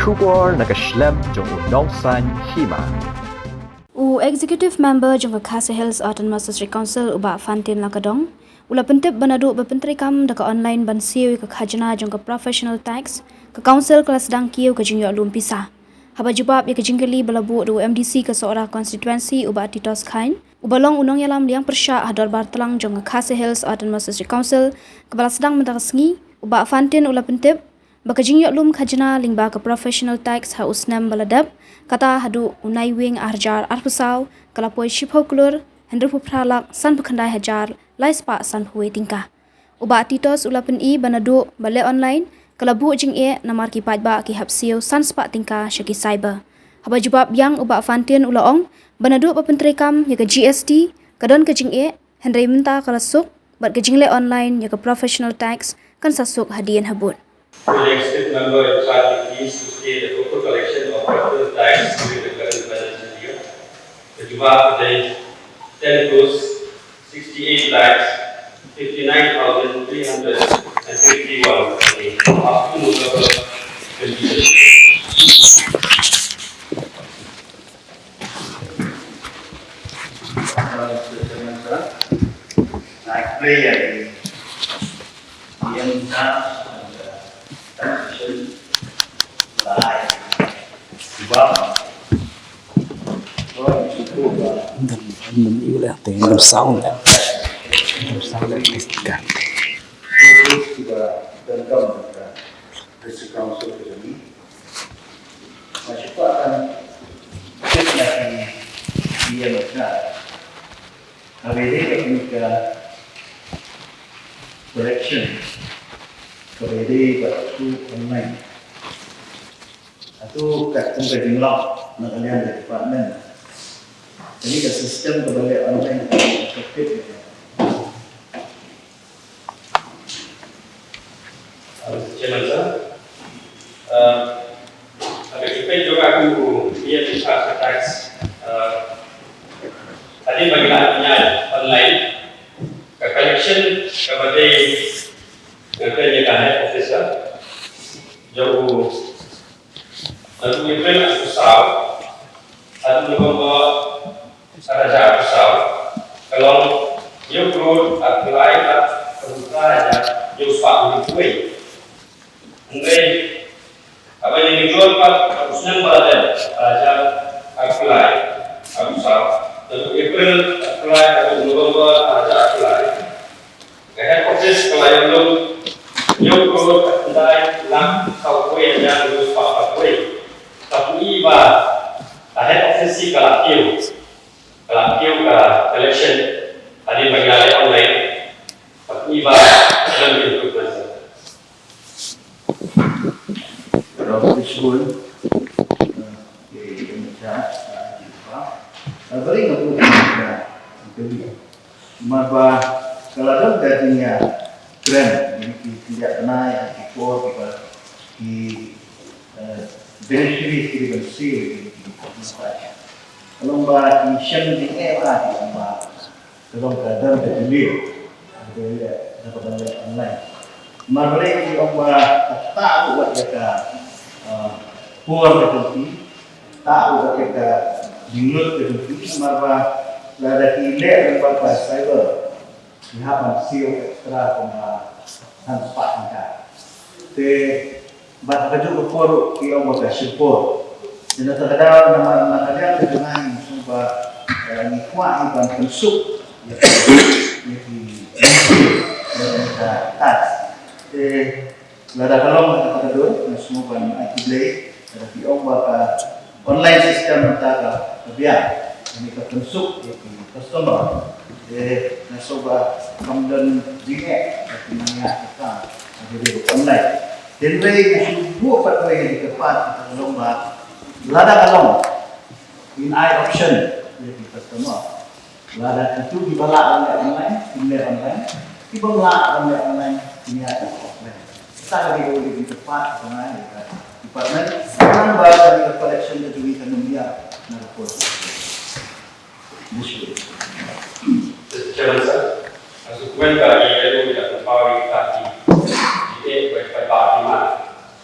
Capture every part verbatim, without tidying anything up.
Khubor na ka shlem jong u Nongsaiñ Hima. U Executive Member jong ka Khasi Hills Autonomous District Council, u Bah Fantin Lakadong, u la pyntip ba naduh ba pyntreikam da ka online ban siew ïa ka khajna jong ka professional tax, ka Council ka la sdang kiew ka jingïoh lum pisa. Haba jubab ïa ka jingkylli ba la buh da u M D C ka Sohra Constituency, u Bah Titos Chyne, uba long u nongïalam liang pyrshah ha dorbar tlang jong ka Khasi Hills Autonomous District Council, kaba la sdang mynta ka sngi, u Bah Fantin u la pyntip ba ka jingïoh lum khajna lyngba ka professional tax ha u snem ba la dep, kata haduh u Naiwieng ar hajar arphew saw, ka la poi shiphew klur hynriewphew phra lak sanphew khyndai hajar lai spah sanphew wei tyngka. U Bah Titos u la pyni ba naduh ba leh online ka la buh jingeh namar ki paidbah ki hap siew san spah tyngka sha ki cyber. Haba jubab biang, u Bah Fantin u la ong ba naduh ba pyntreikam ïa ka G S T ka don ka jingeh, hynrei mynta ka la suk, bad ka jingleh online ïa ka professional tax kan sa suk hadien habud. Project State Member in charge of these to stay the total collection of capital tax during the current financial year. The jubab today, ten crores, sixty-eight lakhs, fifty-nine thousand three hundred and fifty-one. Up to November twenty twenty. Dum, dum, you leh, dum, dum sound leh. Dum sound leh, please, kan. District Council ka jong ngi. Nga shu kwah ban tip na ki, ki ïa ma ka. Kaba ïadei bad kane ka collection, kaba ïadei bad through online. Hato katkum ka jinglong na ka liang ka department, kane ka system kaba leh online ka effective? Uh, Mister Chairman, sir. Uh, ha ka campaign jong ka, kum u P M in charge of tax, uh, hadien ba ngi la pynïaid online, ka collection kaba dei, nga kren ïa ka head office jong u, naduh April arphew saw haduh November ar hajar arphew saw, ka long hynñiew klur arphew lai lak arphew phra hajar hynñiew spah hynñiew phew wei. Hynrei haba ngi jur pat ha u snem ba la dep, ar hajar arphew lai arphew saw, naduh April arphew lai haduh November ar hajar arphew lai, ka head office ka la ïoh lum hynñiew klur khyndai lak saw phew wei hajar hynñiew spah phra phew wei. Ka pynpaw ba ka head office ka la kiew, ka la kiew ka collection hadien ba ngi la leh online. Ka pynpaw ba ka don improvement, sir. Rob Fishbone, eh, eh, in charge, eh, eh, bali nga buh ïa ka interview. Namar ba ka la don ka jingïakren, ïa ki, ki ïa kynai, ïa ki por, ki ba, ki, eh, beneficiaries ki ban siew, ki, ki, ki, ki, ka long ba ki shem jingeh ba, ki long ba ka long ka don ka delay. Ka delay, ka delay online. Namar balei ki ong ba ka tah ruh wat ïa ka, ah, por ka jong ki, tah ruh wat ïa ka jinglut ka jong ki, namar ba lada ki leh lyngba ka cyber, ki hap ban siew extra kumba san spah tyngka. Te bad ha kajuh ka por ruh ki ong ba ka shim por. Te na kata ka daw, namar na ka liang ka jong ngi, ngi sngew ba, eh, ngi kwah ngi ban pynsuk ïa ki, ïa ki, ïa ka tax. Te lada ka long kata ka dei, nga sngew ban ai khublei, lada ki ong ba ka online system mynta ka, ka biang, kane ka pynsuk ïa ki customer. Te nga sngew ba kam don jingeh ïa ki nongïalam ka, ka dei online. Hynrei nga shu buh pat kawei ka part, kata ka long ba lada ka long, ngin ai option ïa ki customer. Lada kito kiba lah ban leh online, kin leh online. Kiba ym lah ban leh online, kin ïa offline. Kata ka dei kawei ka jingkyrpad jong nga ïa ka department. Khnang ba ka collection ka jong ngi kan ym biang na ka por. Mister Chairman, sir, as a comment ka ïa ka ïa ka power ka ti. Ïa ka ba ba ma.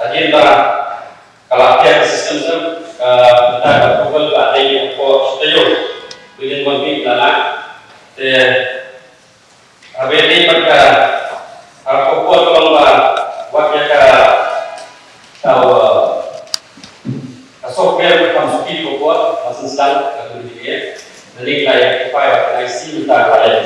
Hadien ba ka la pia ka system, ka mynta ka approval ba dei ka por taïew billion won bit la la. Te habe dei ba ka ka por ka long ba wat ïa ka ka software ka kam suki ka por ba sensang ka tu ni. Dei ka ïa ka file ka I C mynta ka ïa